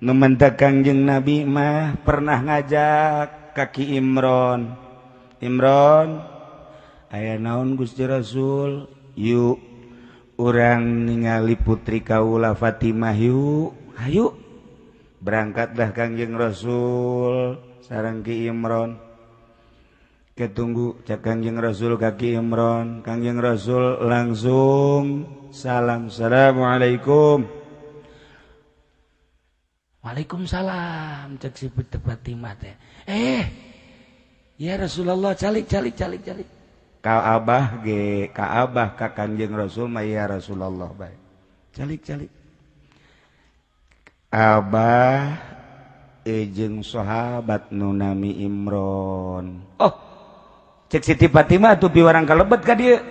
Nu matak Kangjeng Nabi mah pernah ngajak ka Ki Imron. Imron, aya naon Gusti Rasul? Yuk urang ningali putri kaula Fatimah yuk. Hayu. Berangkatlah Kangjeng Rasul sareng Ki Imron. Ketunggu cak Kangjeng Rasul ka Ki Imron. Kangjeng Rasul langsung salam, assalamualaikum. Waalaikumsalam cek si Putri Fatimah teh. Ya Rasulullah, calik calik calik calik. Ka abah ge, ka abah ka Kangjeng Rasul mah ya Rasulullah bae. Calik calik. Abah jeung sahabat nu nami Imron. Oh, cek Siti Fatimah tuh piwarang kalebet ka dieu.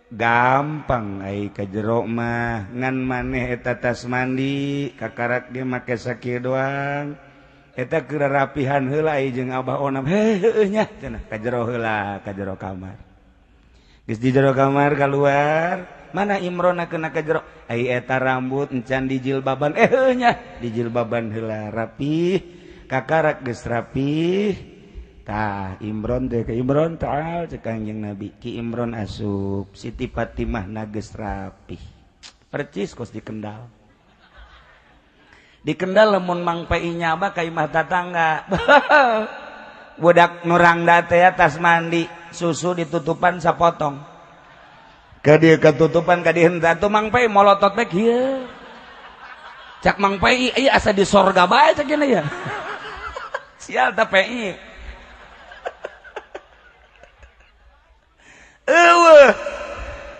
Gampang ai ka jero mah, ngan maneh eta tas mandi kakarak ge make sakieu doang. Eta keur rapihan heula ai jeung Abah Onam. Heuh nya cenah ka jero heula, ka jero kamar. Geus di jero kamar keluar, mana Imron kena ka jero? Ai eta rambut encan dijilbaban, heuh nya dijilbaban heula rapih, kakarak geus rapih. Tah Imron teh ke Imron ta'al cek Kangjeng Nabi, Ki Imron asup, Siti Fatimah na geus rapih. Percis kos di Kendal. Di Kendal lamun Mang Pi nyaba ka imah tatangga. Budak nurang teh tas mandi, susu ditutupan sapotong. Ka dieu katutupan ka dieu henteu atuh Mang Pi molotot bae kieu. Cak Mang Pi ieu asa di sorga bae cak gini ya. Sial ta Pi. Eueuh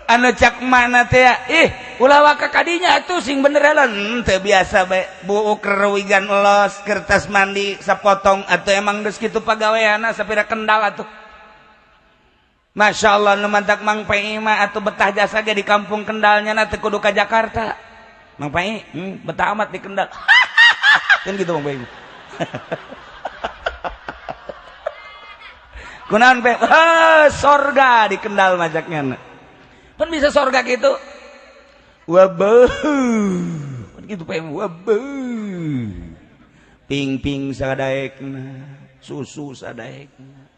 anu cak mana teh ih ulah waka kadinya atuh sing bener heula teu biasa bae buuk rewigan los kertas mandi sapotong atau emang geus kitu pagaweanna sapira Kendal atuh. Masya Allah nu mantak Mang Pi mah atuh betah jasa ge di kampung Kendalnya na teu kudu ka Jakarta. Mang Pi, betah amat di Kendal. Kan gitu Mang Pi. Kunaon pe? Sorga di Kendal majaknya. Pan bisa sorga gitu. Wabeuh. Pan gitu pe wabeuh. Ping-ping sadaekna, susu sadaekna.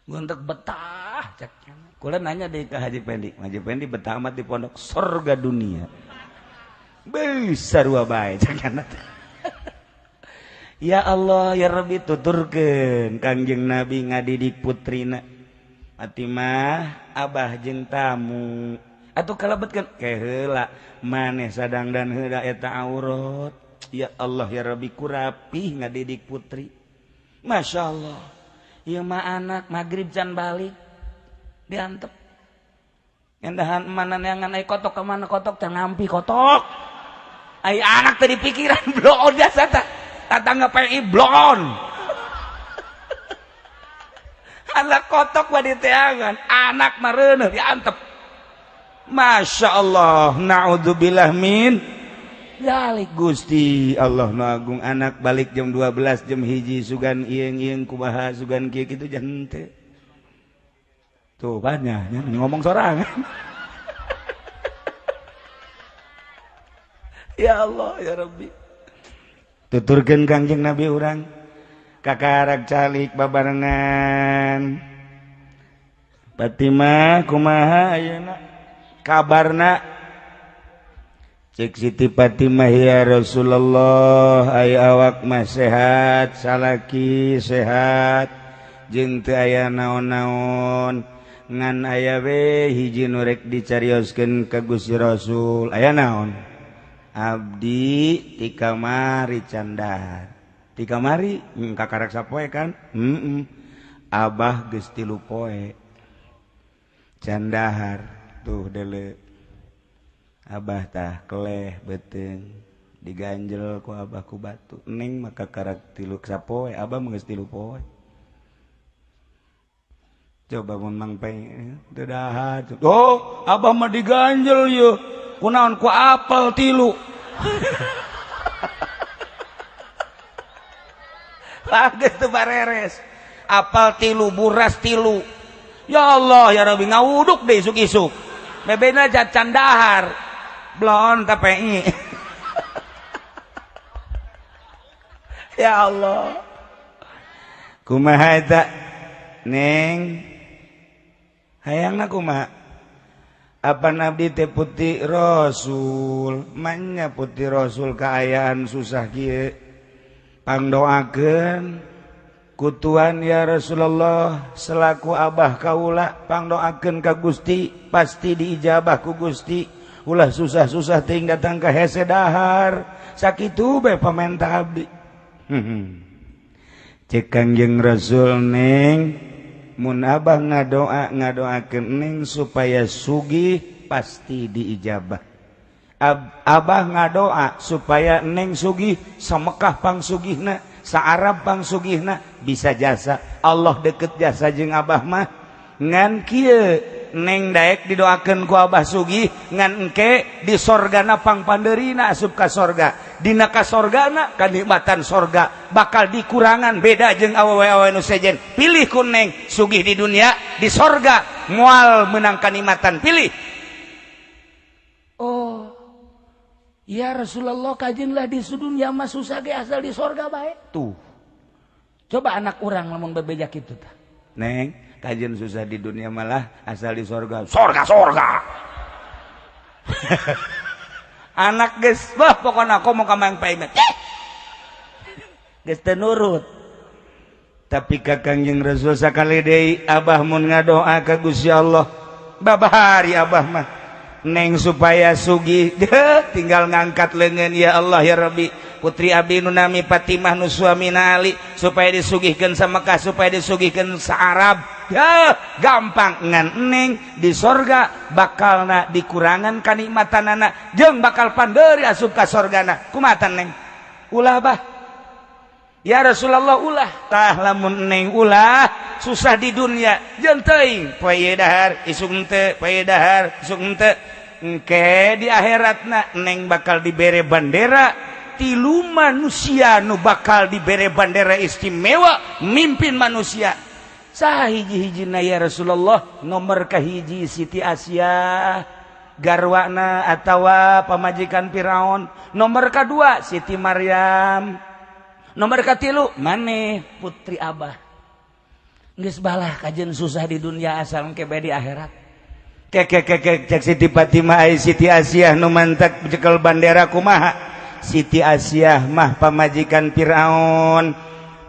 Gontek betah caknya. Kula nanya deh ke Haji Pendi. Haji Pendi betah amat di pondok sorga dunia. Besar sarua bae caknya. Ya Allah ya Rabbi tuturkeun Kangjeng Nabi ngadidik putrina Fatimah abah jeung tamu atuh kalebetkeun ke heula maneh sadang dan heula eta aurat. Ya Allah ya Rabbi kurapih ngadidik putri. Masya Allah ieu mah anak magrib can balik diantep endahan mana neangan ai kotok ka mana kotok teh ngampi kotok ai anak teh dipikiran bloon jasa teh tatangga PI blon. Anak kotok mah diteangan, anak mah reuneuh diantep. Masya Allah, naudzubillah min dzalik. Gusti Allah nu agung anak balik jam 12 jam hiji sugan ieung-ieung kumaha sugan kieu kitu jante. Tuh banyak nya ngomong sorangan. Ya Allah ya Rabbi. Tuturkeun Kangjeng Nabi urang kakarak calik babarengan. Fatimah kumaha ayeuna kabarna? Cek Siti Fatimah ya Rasulullah ai awak mah sehat, salaki sehat jeung teu aya naon-naon ngan aya we hiji nu rek dicarioskeun ka Gusti Rasul. Aya naon? Abdi ti kamari candar. Ti kamari kakarak sapoe kan? Abah geus 3 poe. Candahar tuh dele. Abah tah keleh beuteung diganjel ku abah ku batu. Neng maka karak 3 sapoe, abah mah geus 3 poe. Coba mun Mang Peng teu dahar. Oh, abah mah diganjel yeuh. Kunaon ku apel 3. Lah geus teu bareres. Apel 3, buras 3. Ya Allah ya Rabbi ngawuduk deh isuk-isuk. Bebena can dahar. Blon TPI. Ya Allah, kumaha eta, Neng? Hayangna kumaha? Apa nabi teh putri Rasul? Manya putri Rasul keayaan susah kieu. Pangdoakeun ku Tuhan, ya Rasulullah, selaku abah kaula pangdoakeun ka Gusti, pasti diijabah ku Gusti. Ulah susah-susah ting datang ke hese dahar. Sakitu bae pamenta abdi. Cek Kangjeng Rasul, "Neng, mun abah ngadoa, ngadoakeun neng supaya sugih, pasti diijabah. Abah ngadoa supaya neng sugih, sa Mekah pang sugihna, sa Arab pang sugihna, bisa jasa Allah deket jasa jeung abah mah. Ngan kieu, neng daek didoakeun ku abah sugih, ngan engke di sorgana pang pandeurina asup ka sorga. Dina ka sorgana, kanikmatan sorga bakal dikurangan, beda jeung awewe-awewe nu sejen. Pilih ku neng sugih di dunia, di sorga moal menang kanikmatan, pilih." "Oh ya Rasulullah, kajenlah di dunia mah susah ge asal di sorga bae." Tuh, coba anak urang lamun bebeja kitu tah. "Neng, kajen susah di dunia malah, asal di sorga." Sorga, sorga. Anak geus, wah, pokoknya aku mau ka Mang Paimet geus teu nurut. Tapi ka Kangjeng Rasul sakali deui, "Abah mun ngadoa ka Gusti Allah, babahari abah mah neng supaya sugih tinggal ngangkat lengan, 'Ya Allah, ya Rabbi, putri abdi nu nami Fatimah, nu suamina Ali, supaya disugihkeun sa Mekah, supaya disugihkeun sa Arab, ya gampang.' Ngan neng di sorga bakalna dikurangan kanikmatanana jeung bakal pandeuri asup ka sorgana. Kumaha, Neng?" "Ulah, Bah, ya Rasulullah, ulah." Tah, lamun neng ulah susah di dunia jeung teuing poe dahar isuk henteu, poe dahar isuk henteu, engke di akhiratna neng bakal dibere bandera. Tilu manusia nu bakal dibere bandera istimewa mimpin manusia. Saha hiji-hijina, ya Rasulullah? Nomor kahiji Siti Asiah, garwana atawa pamajikan Firaun. Nomor kedua Siti Maryam. Nomor katilu maneh, putri abah. Geus balah kajen susah di dunia, asal engke bae di akhirat." Keke keke, cek Siti Fatimah, ai Siti Asiah nu mantak cekel bandera kumaha? Siti Asiah mah pamajikan Firaun.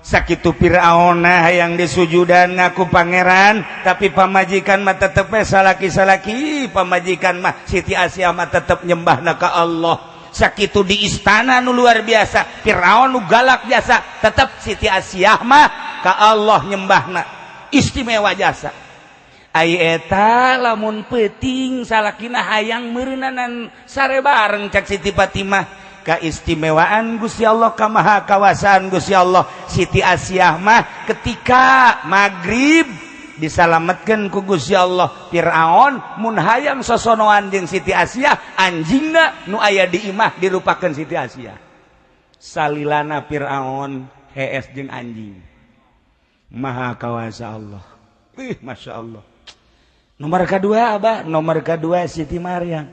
Sakitu Fir'auna hayang disujudan, ngaku pangeran, tapi pamajikan mah tetep salaki-salaki. Pamajikan mah Siti Asiah mah tetep nyembah ka Allah. Sakitu di istana nu luar biasa, Fir'aun nu galak biasa, tetep Siti Asiah mah ka Allah nyembahna. Istimewa jasa. Ai eta lamun peuting salakina hayang meureunanan sare bareng, cek Siti Fatimah, keistimewaan Gusti Allah, kamaha kawasaan Gusti Allah, Siti Asiah mah ketika maghrib disalametkeun ku Gusti Allah. Fir'aun mun hayang sosonoan jeung Siti Asiah, anjingna nu aya di imah dirupakeun Siti Asiah. Salilana Fir'aun hees jeung anjing. Maha kawasa Allah. Ih, Masya Allah. Nomor kedua, Abah, nomor kedua Siti Maryam.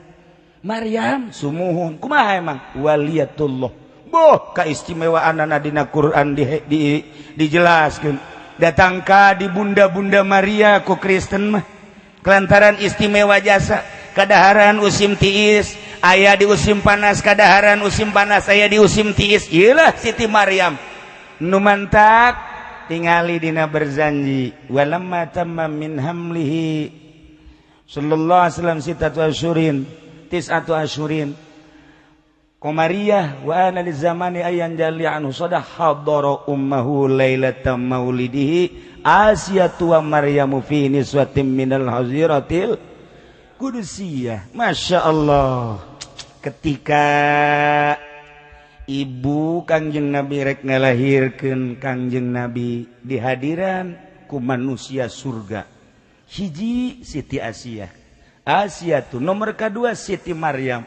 Maryam sumuhun. Kumaha emang? Waliyatullah. Boh, keistimewaan dina Quran di dijelaskan. Datang ka di bunda-bunda Maria ku Kristen mah. Kelantaran istimewa jasa. Kadaharan usim tiis, aya di usim panas, kadaharan usim panas, aya di usim tiis. Iyalah Siti Maryam. Nu mantak tingali dina berzanji, walamma tamma min hamlihi sallallahu alaihi wasallam sittatu asyurin tis'atu asyurin Qamariyah wa ana lizamani ayan jali anhu sadah hadara ummahu lailata maulidihi Asiyatu wa Maryamu fi niswatin minal haziratil Qudusiyah. Masya Allah, ketika ibu Kangjeng Nabi rek ngalahirkeun Kangjeng Nabi, dihadiran ku manusia surga. Hiji Siti Asiah, Asia tuh nomor kedua Siti Maryam,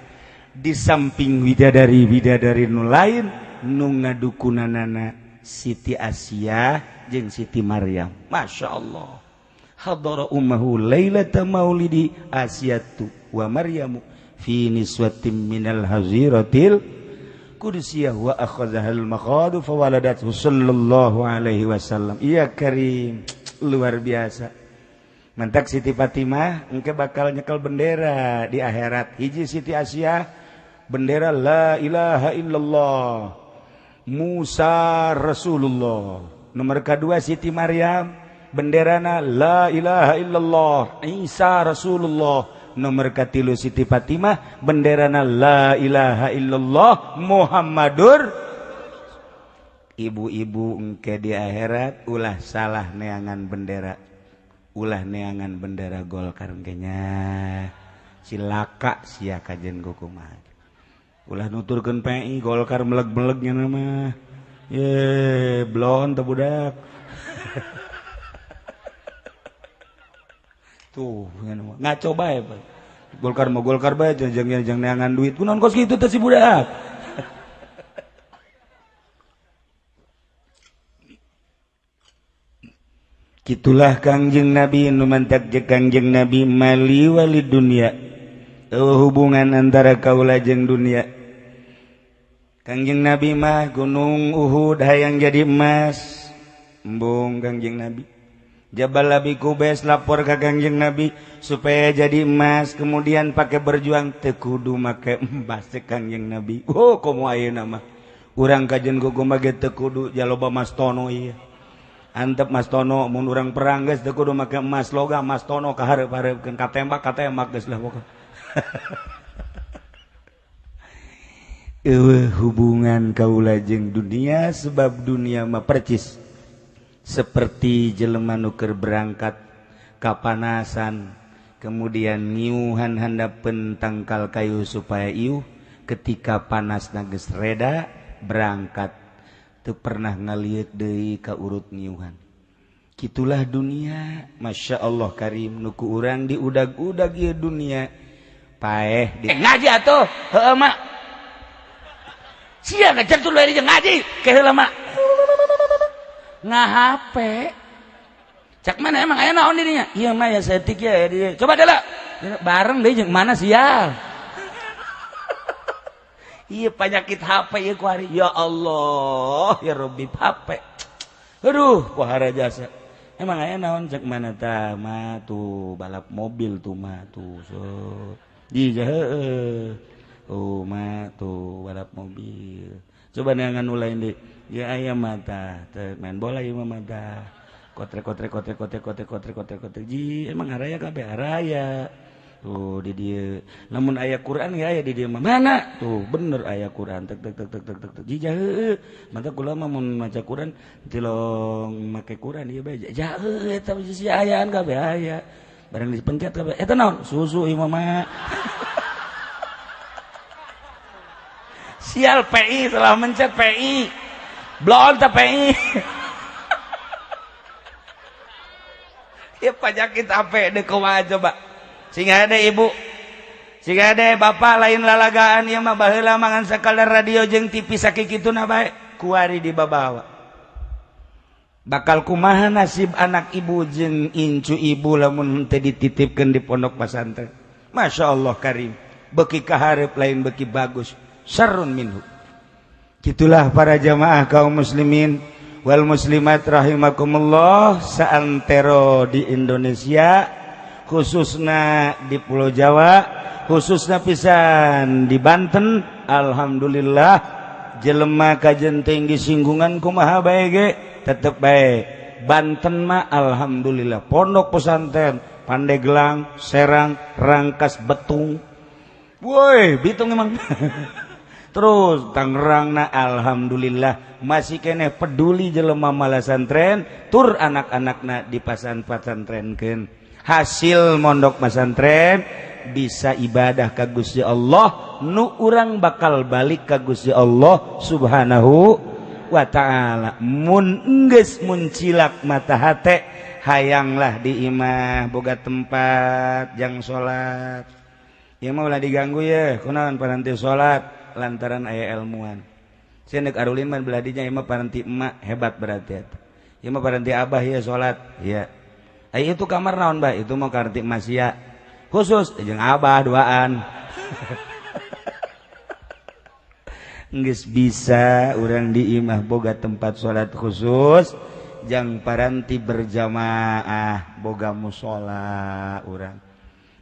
di samping widadari widadari nu lain nu ngadukunanana Siti Asiah jeung Siti Maryam. Masya Allah, hadara ummahu lailata maulidi Asiyatu wa Maryamu fi niswatin minal haziratil. Qudsiyah wa akhadhal makhadu fawaladathu sallallahu alaihi wasallam. Iya karim, luar biasa. Mentak Siti Fatimah engke bakal nyekel bendera di akhirat. Hiji Siti Asia bendera la ilaha illallah Musa Rasulullah. Nomor kedua Siti Maryam benderana la ilaha illallah Isa Rasulullah. Nomor katilu Siti Fatimah benderana la ilaha illallah Muhammadur. Ibu-ibu engke di akhirat ulah salah neangan bendera, ulah neangan bendera Golkar engke nya cilaka sia kajen kumaha. Ulah nuturkeun PI Golkar meleg-melegnya nama ye blon teh budak. Tuh ngaco bae Golkar mau Golkar bae jangan neangan duit kunaon kos kitu teh si budak. Kitulah Kangjeng Nabi nu mantak jeung Kangjeng Nabi mali wali dunia. Eueuh hubungan antara kaula jeung dunia. Kangjeng Nabi mah gunung Uhud hayang jadi emas. Embung Kangjeng Nabi. Jabal Abi Kubes lapor ke Kangjeng Nabi supaya jadi emas, kemudian pakai berjuang teu kudu make emas teh Kangjeng Nabi. Oh, komo ayeuna mah. Urang kajen kumaha ge teu kudu jaloba Mas Tono ieu. Antep Mas Tono mun urang perang geus teu kudu make emas logam Mas Tono ka hareup-hareupeun katembak geus lah pokok. Eueuh hubungan kaula jeung dunia sebab dunia mah percis seperti jelema nu keur berangkat kapanasan kemudian ngiuhan handapeun tangkal kayu supaya iuh, ketika panasna geus reda berangkat teu pernah ngalieuk deui ka urut ngiuhan. Kitulah dunia, Masya Allah karim nu ku urang diudag-udag ieu dunia paeh di ngaji atuh heueuh mak sia ngajar tuh lari jeung ngaji ke heula mak ngahape cak mana emang aya naon dirinya ieu mah ya setik ya dia coba dela bareng deui jeung mana sial. Iya penyakit HP ieu ku hari ya Allah ya Rabbi HP aduh kuhara jasa emang aya naon cek mana tah mah tuh balap mobil tuh mah tuh so di heueuh oh mah tuh balap mobil coba neangan nu lain deui ya aya mata main bola ieu mah mata kotrek kotrek kotrek kotrek kotrek kotrek kotrek kotrek ji emang haraya kabeh haraya tuh di dieu lamun aya Quran ya aya di dieu mah mana tuh bener aya Quran tek tek tek tek tek tek ji heueuh mata kula mah mun maca Quran tilong make Quran ieu bae ja heueuh eta si ayaan kabeh aya barang dipencet kabeh eta naon susu ieu mah. Sial PI telah mencet PI blon teh PI. Ya penyakit HP deh kumaha coba sing ada ibu sing ada bapak lain lalagaan ieu mah baheula mangan sakadar radio jeung TV sakikituna bae kuari dibabawa bakal kumaha nasib anak ibu jeung incu ibu lamun teu dititipkeun di pondok pesantren. Masya Allah karim beuki kahareup lain beuki bagus syarrun minhu. Gitulah para jamaah kaum muslimin wal muslimat rahimakumullah saantero di Indonesia khususna di Pulau Jawa khususna pisan di Banten. Alhamdulillah jelema kajen tinggi singgungan kumaha bae ge tetep bae Banten mah alhamdulillah pondok pesantren Pandeglang, Serang, Rangkas, Betung, woi Bitung emang. Terus Tangerang na alhamdulillah masih keneh peduli jelema malasantren tur anak-anakna di pasan pasantrenkeun. Hasil mondok pesantren bisa ibadah ka Gusti Allah nu urang bakal balik ka Gusti Allah Subhanahu wa ta'ala. Mun enggeus muncilak mata hate hayanglah di imah boga tempat jang salat. Ieu mah ulah diganggu ye kunaon paranti salat lantaran aya ilmuan. Sia deuk arulin mah belah dinya ieu mah paranti emak hebat berarti eta. Ieu mah paranti abah ieu salat. Iya. Ai itu kamar naon bah? Itu mah paranti emak sia. Khusus jeung abah duaan. Geus bisa urang di imah boga tempat salat khusus jang paranti berjamaah, boga musola urang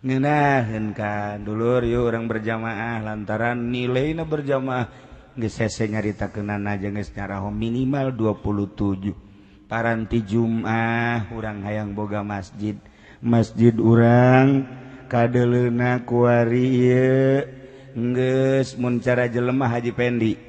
ngeunaheun kan, dulur, yuk urang berjamaah, lantaran nilainya berjamaah geus hese nyaritakeunana aja, geus nyaraho minimal 27 paranti Jumat. Urang hayang boga masjid, masjid urang kadeleuna kuari ieu geus mun cara jelema Haji Pendi.